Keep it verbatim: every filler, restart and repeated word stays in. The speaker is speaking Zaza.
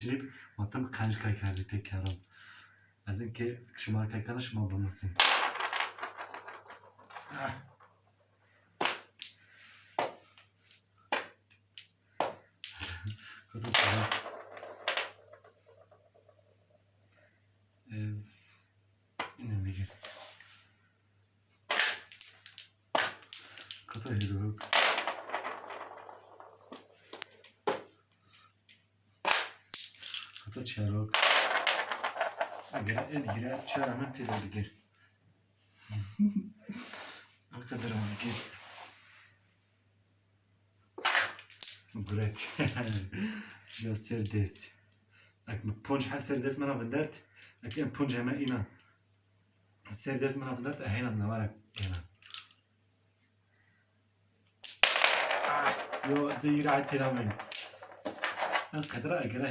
Jî ma tim qenc kay kerdî pê keran. Ez in ke şima kay kena şima bimusîn. Ah. Kutu çira. Ez ine bigir. Kutu hîrok. Kutu çerok. Eger en hîre çera min têde bigir. O kadar bigir. Guret. Ya ser dest. Ek mi ponc ha ser dest mena vindert. Ek en ponc heme ina. Ser dest mena vindert. Ehena navara gena. Yo, de yürü ay telamen. En kadra egre